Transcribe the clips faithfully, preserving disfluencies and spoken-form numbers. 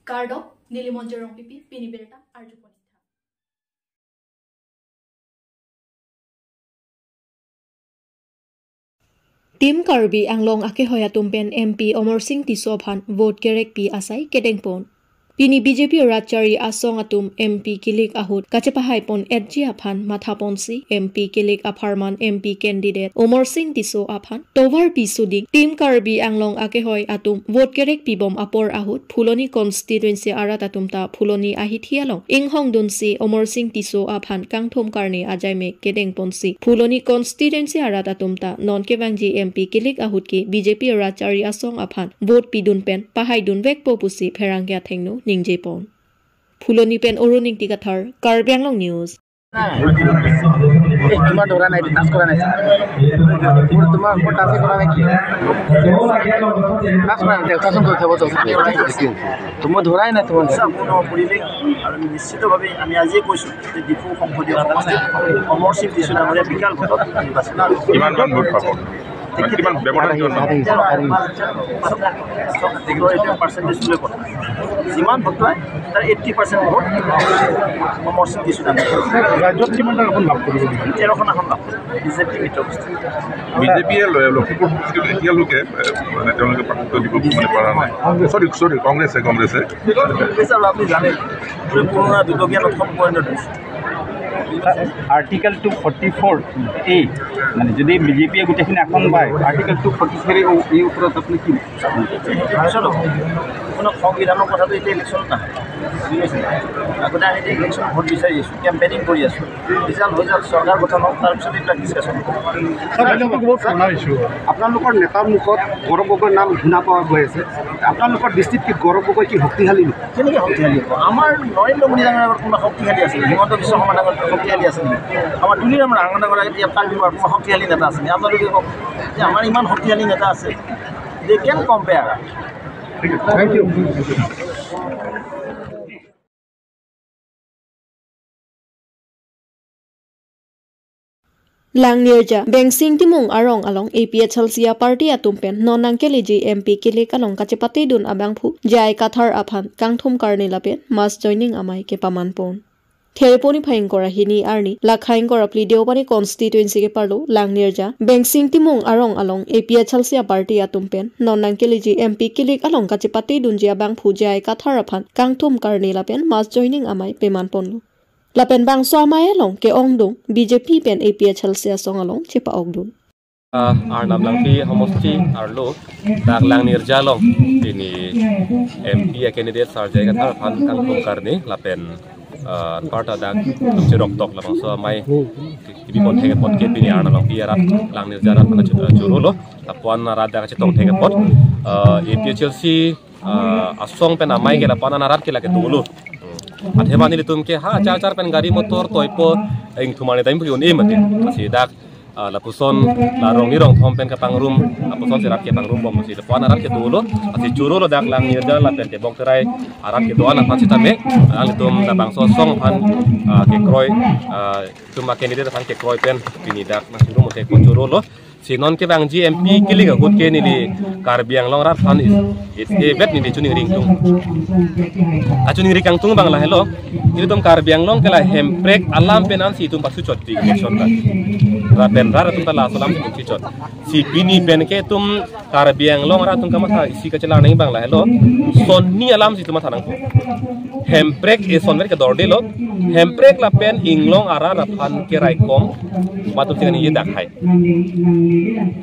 Kardom, neli Monjir Rongpipi, pini birta arjupon. Team Karbi Anglong akehoi atum pen M P Amarsing Tisso aphan vote kerekpi asai kedengpon. Pini B J P rat chari asong atum M P kilik ahut kachepahaipon etji aphan mathaponsi M P kilik apharman M P candidate Amarsing Tisso aphan tovar pi suding Team Karbi Anglong akehoi atum vote kerekpibom apor ahut Phuloni constituency arat atum ta Phuloni ahithi along inghongdunsi Amarsing Tisso aphan kangthum karne ajaimek kedengponsi Phuloni constituency arat atum ta non kevangji M P kilik ahut ke B J P rat chari asong aphan vote pidun pen pahaidunvekpo pusi pherangke athengno ningjepon. Phuloni pen Arun Ingti Kathar, Karbi Anglong News. এই, তোমার ধৰা নাই, টাচ কৰা নাই। মোৰ, তোমাৰ ওপৰত টাচে কৰা নাই কি? টাচ কৰা নাই, টাচ কৰি থ'ব তো। তো মই ধৰাই নাই তোমাক। সম্পূৰ্ণ পৰিৱেশ আৰু নিশ্চিতভাৱে আমি আজিয়ে কৈছোঁ যে ডিফু সংসদীয় সমষ্টিত অমৰসিং টিচু ডাঙৰীয়া বিশাল ভোটত নিৰ্বাচিত। কিমানমান ভোট পাব? কিমান ব্যৱধান কিমান পাব? তেৰ পাৰ্চেণ্টেজ লৈ কথা। যিমান ভোট পায়, তাৰ এইটি পাৰ্চেণ্ট ভোট অমৰসিং টিচু ডাঙৰীয়া। ৰাজ্যত কিমান আসন লাভ কৰিব? তেৰখন আসন লাভ কৰিব। বিজেপি মিত্ৰগোষ্ঠী। বিজেপিয়ে ল-, লখিমপুৰ সমষ্টিত এতিয়ালৈকে, এ, মানে তেওঁলোকে প্ৰাৰ্থিত্ব দিব মানে পৰা নাই। চৰি, চৰি, কংগ্ৰেছে, কংগ্ৰেছে। কংগ্ৰেছে আৰু আপুনি জানে, পুৰণা দুটকীয়া নথন পইণ্টত আছে। আৰ্টিকল টু ফৰ্টি ফ'ৰ এ, মানে যদি বিজেপিয়ে গোটেইখিনি আসন পায়, আৰ্টিকল টু ফৰ্টি ফ'ৰ এ ওপৰত আপুনি কি? চলো, কোনো সংবিধানৰ কথাটো এতিয়া ইলেকশ্যনত নাহে, বুজি পাইছে? আগতে আমি এতিয়া ইলেকশ্যন ভোট বিচাৰি আছোঁ, কেম্পেইনিং কৰি আছোঁ, ৰিজাল্ট হৈ যাওক, চৰকাৰ গঠন হওক, তাৰপিছত এইবিলাক ডিছকাশ্যন হ'ব। ছাৰ, এইটো বহুত পুৰণা ইছ্যু হয়। আপোনালোকৰ নেতাৰ মুখত গৌৰৱ গগৈৰ নাম শুনা পোৱা গৈ আছে। আপোনালোকৰ দৃষ্টিত কি গৌৰৱ গগৈ কি শক্তিশালী নেকি? কেনেকৈ শক্তিশালী হ'ব? আমাৰ নৰেন্দ্ৰ মোদী ডাঙৰীয়াৰ আগত কোনোবা শক্তিশালী আছে নেকি? হিমন্ত বিশ্ব শৰ্মা ডাঙৰ শক্তিশালী আছে নেকি? আমাৰ তুলিৰাম ৰংহাং ডাঙৰীয়াৰ আগত ইয়াত কাৰ্বি কোনোবা শক্তিশালী নেতা আছে নেকি? আপোনালোকে কওক যে আমাৰ ইমান শক্তিশালী নেতা আছে। They can compare. Thank you. Langnirja, Bengsing Timung arong along A P H L C a party atum pen non nangkeleji M P kilik along kachepatedun abangphu J I Kathar aphan kangthum karne lapen mass joining amei kepamanpon. Thereponi phai ingkoi ra hini arni, lakha ingkoi ra phli Deopani constituency keparlo Langnirja, Bengsing Timung arong along A P H L C a party atum pen non nangkeleji M P kilik along kachepatedunji abangphu J I Kathar aphan kangthum karne lapen mass joining amei pemanponlo. Lapen bangso amei along ke-ongdung B J P pen A P H L C asong along chepa-okdun. Ah, Arnam Langpi homosti arlo dak Langnirja along pini M P a candidate Sir J I Kathar aphan kangthum karne lapen, ah, parta dak chirok tok labangso amei kibipon thek apot ke pini Arnam Langpi arat Langnirja arat aphan chu-, churolo. Lapuan arat dak chetong thek apot, ah, A P H L C, ah, asong pen amei ke lapuan arat ke lake dolo. Hmm. Athema nelitum ke ha char char pen gari motor toipo ingthum arni time ke un-e mati. Lasi dak, ah, lapuson la rong ni rong thom pen kapangrum, lapuson si rat kepangrumbom si lapuan arat ke dolo, lasi churolo dak Langnirja lapen Tebok Terai arat kedo-an aphan sitame, ah, nelitum labangso asong aphan, ah, kekroi, ah, itum a candidate aphan kekroi pen pini dak nangchurumthekpon churolo. Si non kevangji M P kilik ahut ke neli Karbi Anglong arat aphan is, is, eh, vet neli choningri ingtung. Kachoningri kangtung abang lahelo. Nelitum Karbi Anglong ke la hemprek alam pen ansi itum pasuchot di election ta. Lapen rat atum ta laso alam si itum suchot. Si pini pen ke itum Karbi Anglong arat atum kamatha isi kachelar nangji abang lahelo. Sonni alam si itum matha nangpo. Hemprek eson ver kedordelo. Hemprek lapen inglong arat aphan keraikom. Matum tingani ye dak hai.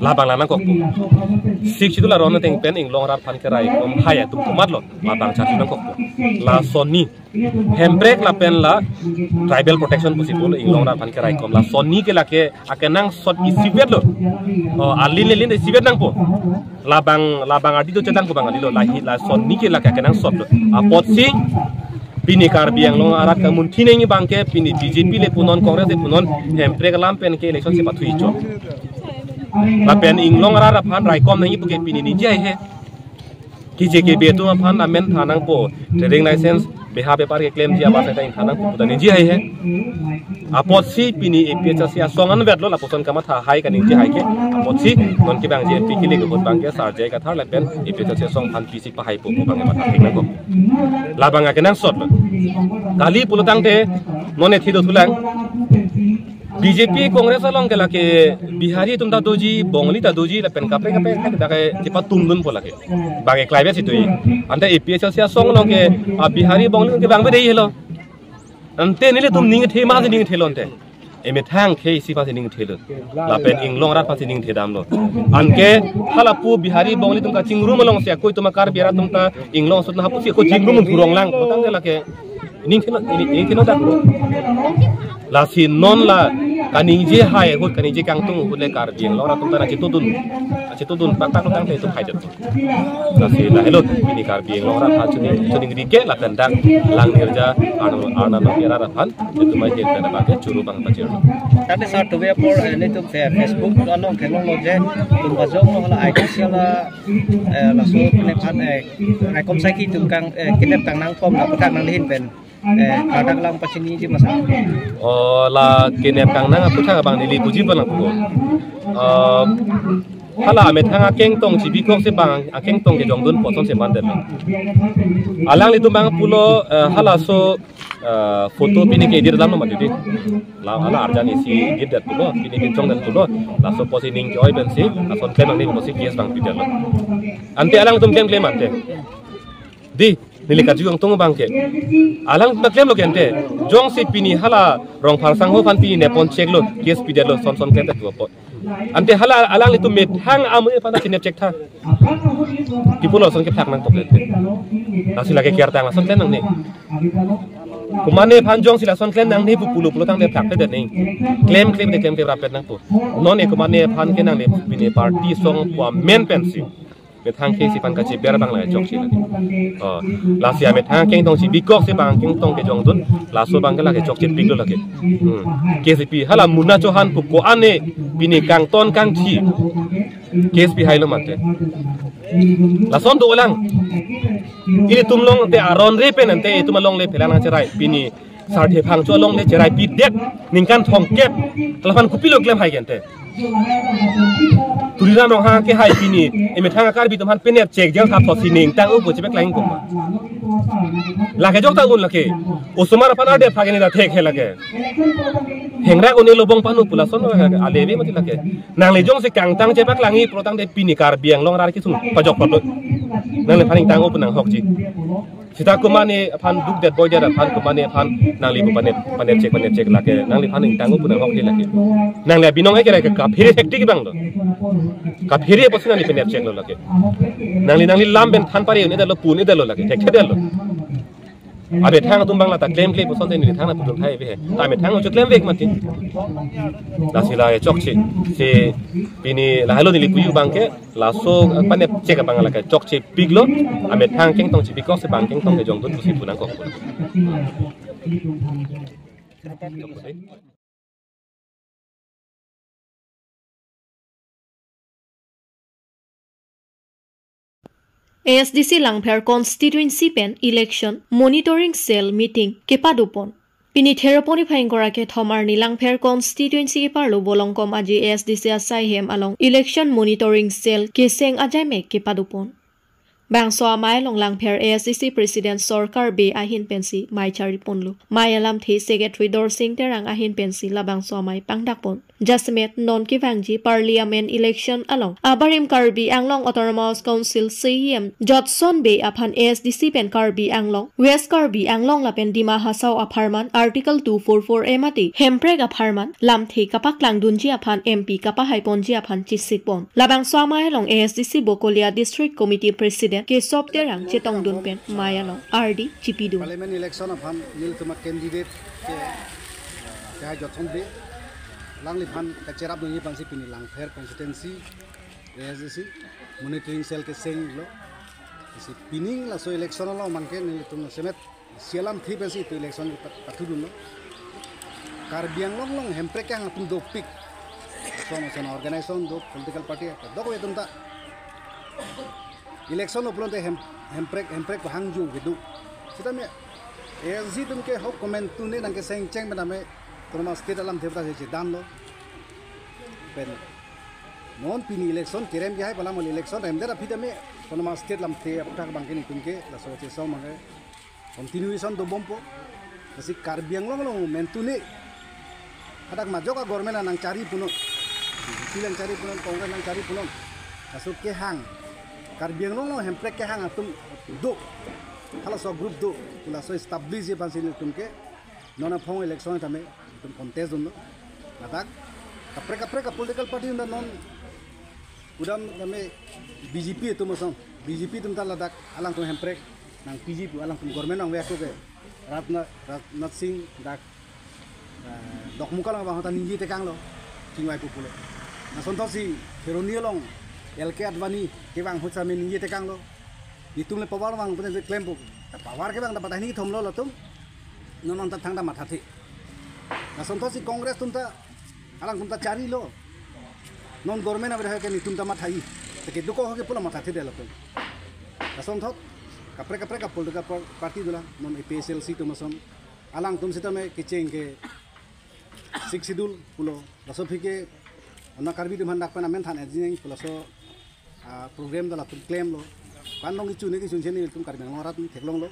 Labang la nangkokpo. Sik situ la ron ateng pen inglong arat aphan keraikom hai atum komatlo. Labang charju nangkokpo. La sonni. Hemprek lapen la tribal protection pusi pulo inglong arat aphan keraikom. La sonni ke lake akenangsot isivet lo. Oh, alin lelin isivet nangpo. Labang, labang adi do chetang ko bang adi lo. Lahi la sonni ke lake akenangsot lo. Apotsi pini Karbi Anglong arat kamunthi nangji abang ke pini B J P le punon, Congress le punon, hemprek alam pen ke election si pathu icho. Lapen inglong arat aphan raikom nangji pu ke pini ningje he. Kije kebe atum aphan amen tha nangpo, trading license Beha bepar keklemji abang seta ingthan nangpo pu ta ningje hai he. Apotsi pini A P H L C asong anvetlo lapuson kamatha hai kaningje hai ke. Apotsi non kevangji M P kili kebot abang ke Sar J I Kathar lapen A P H L C asong aphan pisi pahaipo pu abang ke matha thek nangkok. Labang akenangsotlo. Kali pulotangte non ethi dothulang. B J P Congress along ke lake Bihari atum ta doji, Bongali ta doji, lapen kaprek kaprek ta ke chepatum dunpo lake. Bang ke klai besi tui. Ante A P H L C asong along ke, ah, Bihari Bongali ke bang bede helo. Ante nelitum ningthe ma si ningthelo ante. Emethang ke isi aphansi ningthelo. Lapen inglong rat aphansi ningthe damlo. Anke halapu Bihari Bongali atum kachingrum alongsi akoi atum Karbi arat atum ta inglong sut na hapusi akoi chingrum thurong lang. Tangte lake ningthelo, ning, ningthelo dak. Lasi non la kaningje hai ahut, kaningje kangtung ahut le Karbi Anglong arat atum ta nangchetudun. Nangchetudun pakpak tangte itum haidet. Lasi lahelo pini Karbi Anglong arat aphan chuni, chuni rike lapen dak Langnirja Arnam, Arnam arat aphan itum ahirpen abang ke churu abang pachirlo. Tangte sar tuve apor, eh, nelitum Fe-, Facebook along kelonglo je, tum bajong lo hala I T C ala, eh, laso nephan, eh, raikom saiki atum kang, eh, kinep kangnang kom na puthak nangli ahin pen, eh, kadak lang pachiniji ma sar. Oh, la kinep kangnang aputhak abang neli puji pon nangpo. Eh, hala amethang akengtong chibikok si bang akengtong kejongdun pu asonsi mandetlo. Alanglitum abang pulo, eh, halaso, eh, photo pini ke-edit alam lo mati di. La, hala arjan isi edit det pulo, pini pinchong det pulo. Laso apotsi ning ke-oi pensi, lason klem nangne pusi case abang pidetlo. Ante alanglitum klemklem ante. Di, neli kaju kangtung abang ke. Alang ta klemlo ke ante. Jongsi pini hala Rongphar sangho aphan pini nepon cheklo, case pidetlo, son son klemdet pupo. Ante hala alanglitum methang amonit aphan ta chinep chek tha. Kipulo son ke phak nangkok le ante. Lasi lake kertang lason klem nangne. Komatne aphan jongsi lason klem nangne pu pulo pulotangte phak pedet ne. Klemklem de klemklem rapet nangpo. Non e komatne aphan ke nangne pini party asong pu amen pensi. Methang ke isi aphan kachiber abang lake chokche lake. Oh, lasi amethang akengtong chibikok si bang akengtong kejongdun, laso abang ke lake chokchepiklo lake. Hmm. K C P hala Muna Chauhan pu ko-an e pini kangton kangthi case pihailo mate. Lason dolang. Ilitum along te aron re pen ante itum along le phelang nangcherai pini Sarthe Phangcho along le cherai pidet ningkan thomkep. Laphan kopilo klem hai ke ante. Tuliram Ronghang ke hai pini emethang a-Karbi atum aphan penep chek jel thap thosi ning tang upo chepeklang koma. Lake jok ta un lake. Osomar aphan arde phak ini da thek he lake. Hengrak un-e lo bong panu pu lason ale ave mati lake. Nangli jongsi kangtang chepaklangji pulotangte pini Karbi Anglong arat kesung pajok pajok. Nangliphan ning tang upo nanghokji. Seta komatne aphan dukdet boidet aphan komatne aphan nangli pu panep panep chek panep chek lake nangliphan ning tang upo nanghokji lake. Nangli abinong eke lake kaphere hektik abang lo. Kaphere apotsi nangli penep cheklo lake. Nangli nangli lam pen than pare un-edetlo pu un-edetlo lake. Thekthedetlo. Amethang atum abang la ta klemklem pu asonte neli thangnat pudun thai ave he. Ta amethang uchu klemvek mati. Lasi la chokche. Si pini lahelo neli puyu abang ke. Laso, eh, panep chek abang lake chokchepiklo, amethang akengtong chibikok si bang akengtong kejongdun pusi pu nangkok. A S D C Langpher constituency pen election monitoring cell meeting kepadopon. Pini Theroponi phai ingkoi ra kethom arni Langpher constituency keparlo Bolongkom Aji A S D C asai hem along election monitoring cell keseng ajaimek kepadopon. Bangso amei along Langpher A S D C President Sorkar Bey ahin pensi mei chariponlo. Mei alamthe Secretary Dorsing Terang ahin pensi labangso amei pangdakpon. Jasemet non kevangji Parliament election along abarim Karbi Anglong Autonomous Council C E M Jotson Bey aphan A S D C pen Karbi Anglong, West Karbi Anglong lapen Dima Hasao apharman Article two four four A mate hemprek apharman lamthe kapaklangdunji aphan M P kapahaiponji aphan chesikpon. Labangso amei along A S D C Bokolia District Committee President Kesop Terang chetongdun pen mei along ardi chipidun. Parliament election aphan nelitum a-candidate ke, ke hai Jotson Bey. Alangliphan kacherapdunji aphansi pini Langpher constituency A S D C monitoring cell kesenglo. Si pining laso election along abang ke nelitum jasemet isi alamthe pensi itum election pat-, pathudunlo. Karbi Anglong along hemprek kehang atum dopik. Son son organization do political party dok atum ta. Election lo pulote hem-, hemprek, hemprek pahangju kedo. Sitame Esi atum ke hok komantu ne nangkeseng cheng pen tame autonomous state alamthe pu ta chedan lo. Pen non pini election kerem kehai pu alam, election remdet aphi tame autonomous state lamthe aputhak abang ke netum ke laso chesong abang ke continuation dobompo. Lasi Karbi Anglong along mantu ne hadak majok a-government nangchari punon, B J P nangchari punon, Congress nangchari punon. Laso kehang, Karbi Anglong along hemprek kehang atum do, halaso group do, laso establish aphansi netum ke non aphong election tame netum contest dunlo. Ladak kaprek kaprek a-political party atum ta non kedam tame B J P atum asong, B J P atum ta ladak alangtum hemprek nangpiji pu, alangtum government nangvek ako ke Rajna-, Rajnath Singh dak, eh, Dokmoka along abang ta ningje tekanglo, chingvai pu pulo. Lason thotsi Kheroni along L K Advani kevang ahut tame ningje tekanglo. Netum le power vang pu tame klempo. Ta power kevang ta patah ni thomlo latum. Non non ta thangta mathathe. Lason thotsi Congress atum ta alangtum ta charilo. Non government avedetke netum ta mathai. Te keduk ako ke pulo mathathedet latum. Lason thot kaprek kaprek a-political par-, party dolang, non A P H L C atum ason. Alangtum sitame kecheng ke Sixth Schedule pulo. Laso aphi ke ana Karbi atum aphan dak pen amen than ejineng pu laso, ah, program ta latum klemlo. Pen non kecho ne kecho ne netum Karbi Anglong arat theklonglo.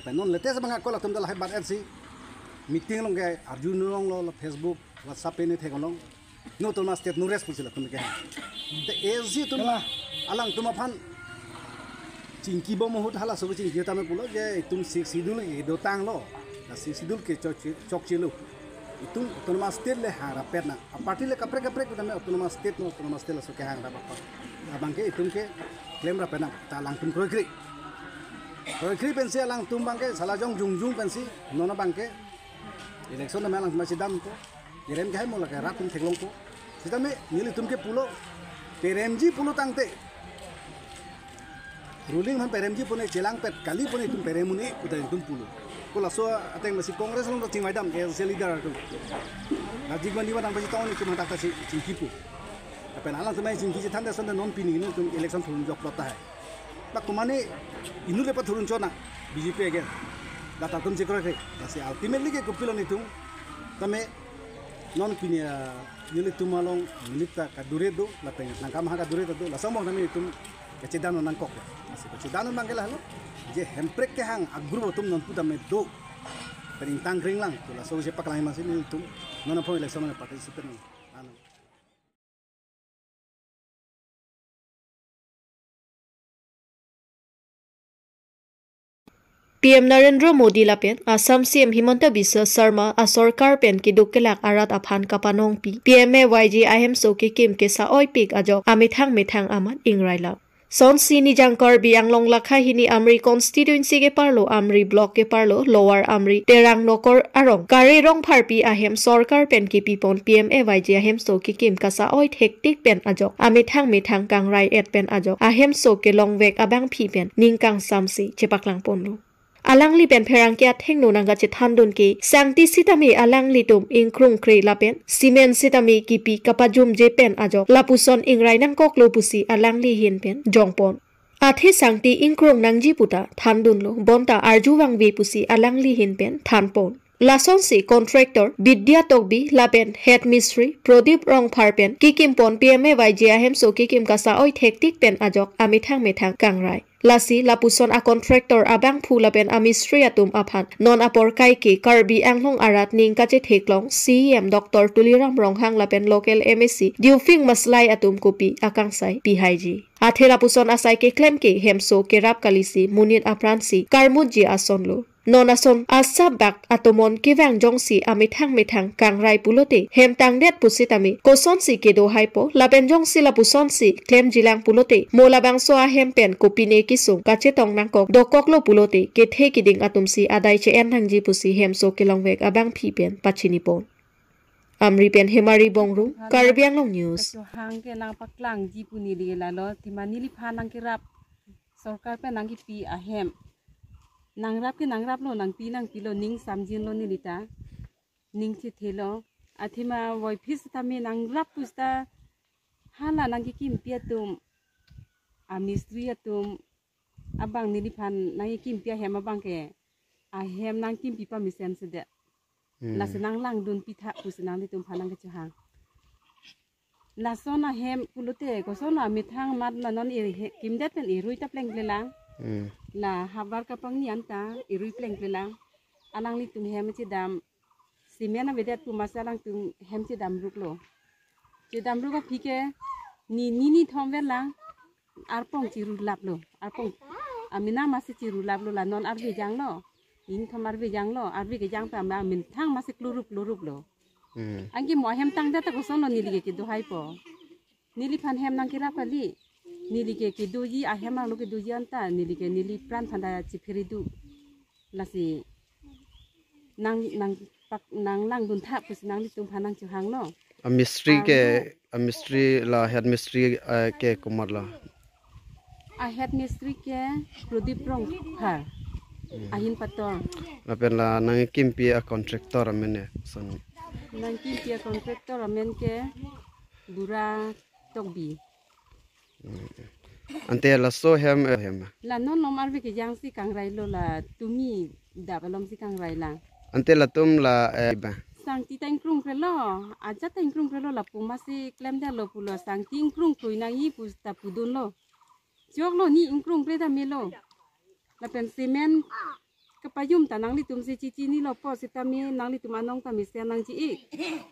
Pen non latest abang ako latum ta lahai bat etsi meeting along ke arjulonglo, la Facebook, WhatsApp pen ne theklong. No autonomous state no rest pusi latum ke. Te esi atum alangtum aphan chingkibom ahut halaso chingki tame pulo je itum Sixth Schedule ke dotanglo. La Sixth Schedule ke chok-, chokchelo. Itum autonomous state le hangrapet nang. A-party le kaprek kaprek tame autonomous state no, autonomous state laso kehangrap apa. Abang ke itum ke klemrapet nang, ta alangtum kroikre. Kroikre pensi alangtum abang ke salajong jongjong pensi non abang ke election tame alangtum chedanpo. Kerem kehai mo lake rat atum theklongpo. Sitame nelitum ke pulo, peremji pulo tangte, ruling aphan peremji pune, chelangpet kali pune, itum perem un-e pu ta itum pulo. Ko laso ateng masi Congress along ta chingvai dam, A L C leader atum. Rajiv Gandhi vatang pasi tong itum hadak ta si chingkipo. Lapen alangtum chingki chethan de ason de non pini netum election thurunjok plot tahai. Bak kumane inut le pathurun chot nang B J P again. Lata atum chekroikre. Lasi ultimately ke kopilo netum tame non pini, ah, nelitum along minute ta kadure do, lapen nangkam ha kadure ta do, laso among tame itum kachedan nangkok. Lasi kachedan abang ke lahelo, je hemprek kehang a-group atum non pu tame do. Pen ingtang kring lang, to laso je paklang masi netum non aphong election ne participate nang. Ano. P M Narendra Modi lapen Assam C M Himanta Biswa Sarma asorkar pen keduk kelak arat aphan kapanongpi P M A Y G ahemso kekim kesa-oipik ajok amethang methang amat ingrailo. Sonsi Nijang Karbi Anglong lakha hini Amri constituency keparlo, Amri block keparlo, Lower Amri Terang Nokor arong Kare Rongpharpi ahem sorkar pen kepipon P M A Y G ahemso kekim kasa-oi thektik pen ajok amethang methang kangrai-et pen ajok ahemso kelongvek abangpi pen ning kangsamsi chepaklangponlo. Alangli pen pherangke athengno nangkachethandun ke sangti sitame alanglitum ingkrungkre lapen cement sitame kipi kapajumje pen ajok lapuson ingrai nangkoklo pusi alangli ahin pen jongpon. Athe sangti ingkrung nangji puta thandunlo, bonta arjuvangve pusi alangli ahin pen thanpon. Lasonsi contractor Bidya Tokbi lapen head mistri Prodip Rongphar pen kekimpon P M A Y G ahemso kekim kasa-oi thektik pen ajok amethang methang kangrai. Lasi lapuson a-contractor abangphu lapen amistri atum aphan non apor kaike Karbi Anglong arat ning kachetheklong C E M Doctor Tuliram Ronghang lapen local M A C Deophing Maslai atum kopi akangsai pihaiji. Athe lapuson asai keklem ke hemso kerap kalisi monit apransi karmutji asonlo. Non ason asap bak atomon kevang jongsi amethang methang kangrai pulote hem tangdet pusitame kosonsi kedo haipo, lapen jongsi lapusonsi klemjilang pulote mo labangso ahem pen kopine kesung kachetong nangkok dokoklo pulote kethe keding atumsi adai che-en nangji pusi hemso kelongvek abangpi pen pachinipon. Amri pen Hemari Bongrung, Karbi Anglong News. Kachohang ke nangpaklangji pu neli lalo, thima neliphan nangkerap sorkar pen nangkipi ahem. Nangrap ke nangraplo, nangpi nangpilo, ning samjinlo nelita. Ning chethelo. Athema voiphit sitame nangrap pusita hala nangkekimpi atum, amistri atum abang neliphan nangkekimpi ahem abang ke ahem nangkimpi pamesen sedet. Hmm. Lasi nanglangdun pitha pusi nanglitum aphan nangkechehang. Lason ahem pulote koson amethang amat la non iri he-, kimdet pen irui ta plengple lang. Hmm. La havar kapangni anta irui plengple lang. Alanglitum hem chedam. Cement avedet pu amatsi alangtum hem chedamruklo. Chedamruk aphi ke ni, ni, ni thom vet lang. Arpong chirulaplo. Arpong amena amatsi chirulaplo la non arve janglo. Ni, ni thom arve janglo. Arve kejang ta ma amethang amatsi klurup kluruplo. Hmm. Anke mo ahem tangdet ta kosonlo neli ke kedo haipo. Neliphan hem nangkerap kali. Neli ke kedoji ahem arlo kedoji anta neli ke neli pran aphan ta chephere do. Lasi nang, nang pak, nanglangdun tha pusi nanglitum aphan nangchehanglo. A mistri ke, Aro a mistri la head mistri, eh, ke komatlo? A head mistri ke Prodip Rongphar. Hmm. Ahin Pator. Lapen la nangkimpi a contractor amen ke son? Nangkimpi a contractor amen ke Bura Tokbi. Hmm. Ante laso hem, eh, hem. La non nom arve kejangsi kangrailo, la tumi dap alomsi kangrai lang. Ante latum la, eh, ba? Sangti ta ingkrungkrelo, ajat ta ingkrungkrelo, lapu amatsi klemdetlo pulo, sangti ingkrungkroi nangji puta pudunlo. Choklo ni ingkrungkre ta melo. Lapen cement kapajum ta nanglitumsi chichinilo po sitame nanglitum anong ta mesen nangji-ik.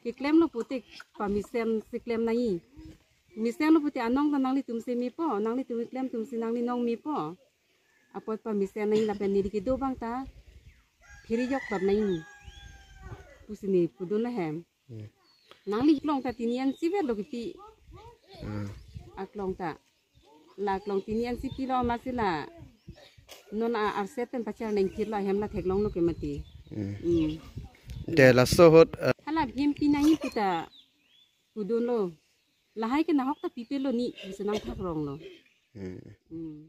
Keklemlo pute pamesen si klem nangji. Mesenlo pute anong ta nanglitumsi mepo, nanglitum keklem atumsi nangli nong mepo. Apot pamesen nangji lapen neli kedo abang ta phere jok tap nangji pusi ne pudunlo hem. Hmm. Nangli klong ta tini an si vetlo kipi. Hmm. Aklong ta. La klong tini an si pilo amatsi la non a arset pen pachar nengkirlo ahem la theklonglo ke mati. Hmm. Hmm. Te laso ahut, eh, Hala hem pi nangji puta pudunlo. Lahai ke nahok ta pipelo ni pusi nangthakronglo. Hmm. Hmm.